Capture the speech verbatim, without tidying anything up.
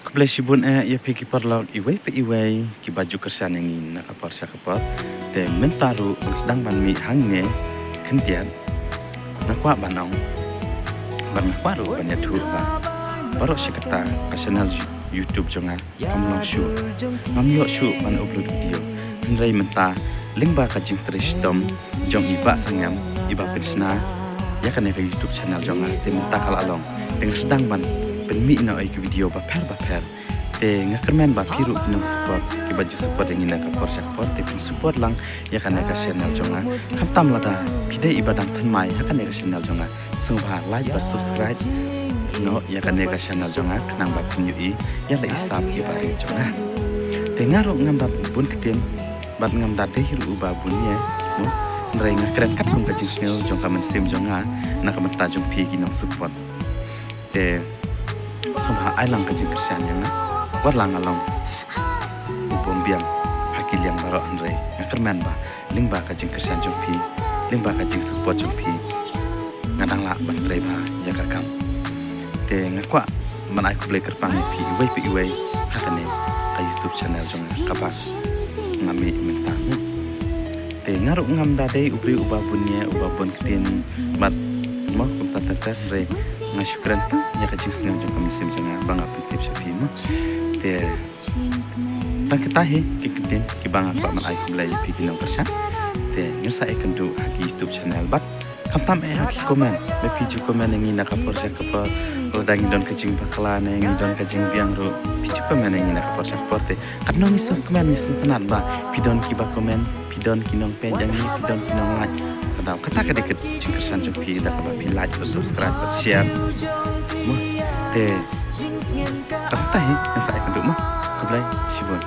Khublei shibun eh ïa phi ki paralok iwei pa iwei kiba ju kyrshan ïa ngi na ka por sha ka por. Te mynta ruh nga sdang ban mih hangne khyndiat. Nga kwah ban ong, bad nga kwah ruh ban ïathuh ba baroh shi katta ka channel YouTube jong nga kam long shuh, ngam ïoh shuh ban upload video. Hynrei mynta lyngba ka jingtrei shitom jong i Bah Sangem, iba pynshna ïa kane ka YouTube channel jong nga, te mynta ka la long. Te nga sdang ban pynmih noh ïa ki video bapher bapher. Te nga kyrmen ba phi ruh phin nang support, kiba ju support ïa ngi na ka por sha ka por, te phin support lang ïa kane ka channel jong nga. Khamtam lada phi dei iba dang thymmai ha kane ka channel jong nga, sngewbha like bad subscribe noh ïa kane ka channel jong nga, khnang ba phin ïohi ïa la i sap iba rit jong nga. Te nga ruh ngam da bun ktien bad ngam da dei ruh uba bun ïa, no? Hynrei nga kren katkum ka jingsngew jong ka mynsiem jong nga na ka bynta jong phi ki nang support. Te sngewbha ai lang ka jingkyrshan ïa nga. Wat la nga long u bym biang ha ki liang baroh, hynrei nga kyrmen ba lyngba ka jingkyrshan jong phi, lyngba ka jingsupport jong phi, nga dang lah ban trei bha ïa ka kam. Te nga kwah ban ai khublei kyrpang ïa phi iwei pa iwei ha kane ka YouTube channel jong nga kaba nga mih mynta mo. Te nga ruh ngam da dei u briew uba bun ïa, uba bun ktien bad mo kumta ter ter, hynrei nga shu kren tang ïa ka jingsngew jong ka mynsiem jong nga ba nga pyntip sha phi mo. Te tang kita hi ki ktien kiba nga kwah ban ai khublei ïa phi ki nongkyrshan. Te ngin sa ïakynduh ha ki YouTube channel bad khamtam eh ha ki comment. Ba phi ju comment ïa ngi na ka por sha ka por, lada ngi don ka jingbakla ne ngi don ka jingbiang ruh, phi ju comment ïa ngi na ka por sha ka por. Te katno ngi sngewkmen ngi sngewtynnat ba phi don kiba comment, phi don ki nongpeit ïa ngi, phi don ki nonglike. Ka daw kata ka dei ka jingkyrshan jong phi da kaba phi like bad subscribe bad share mo. Te kata hi ngin sa ïakynduh mo. Khublei shibun.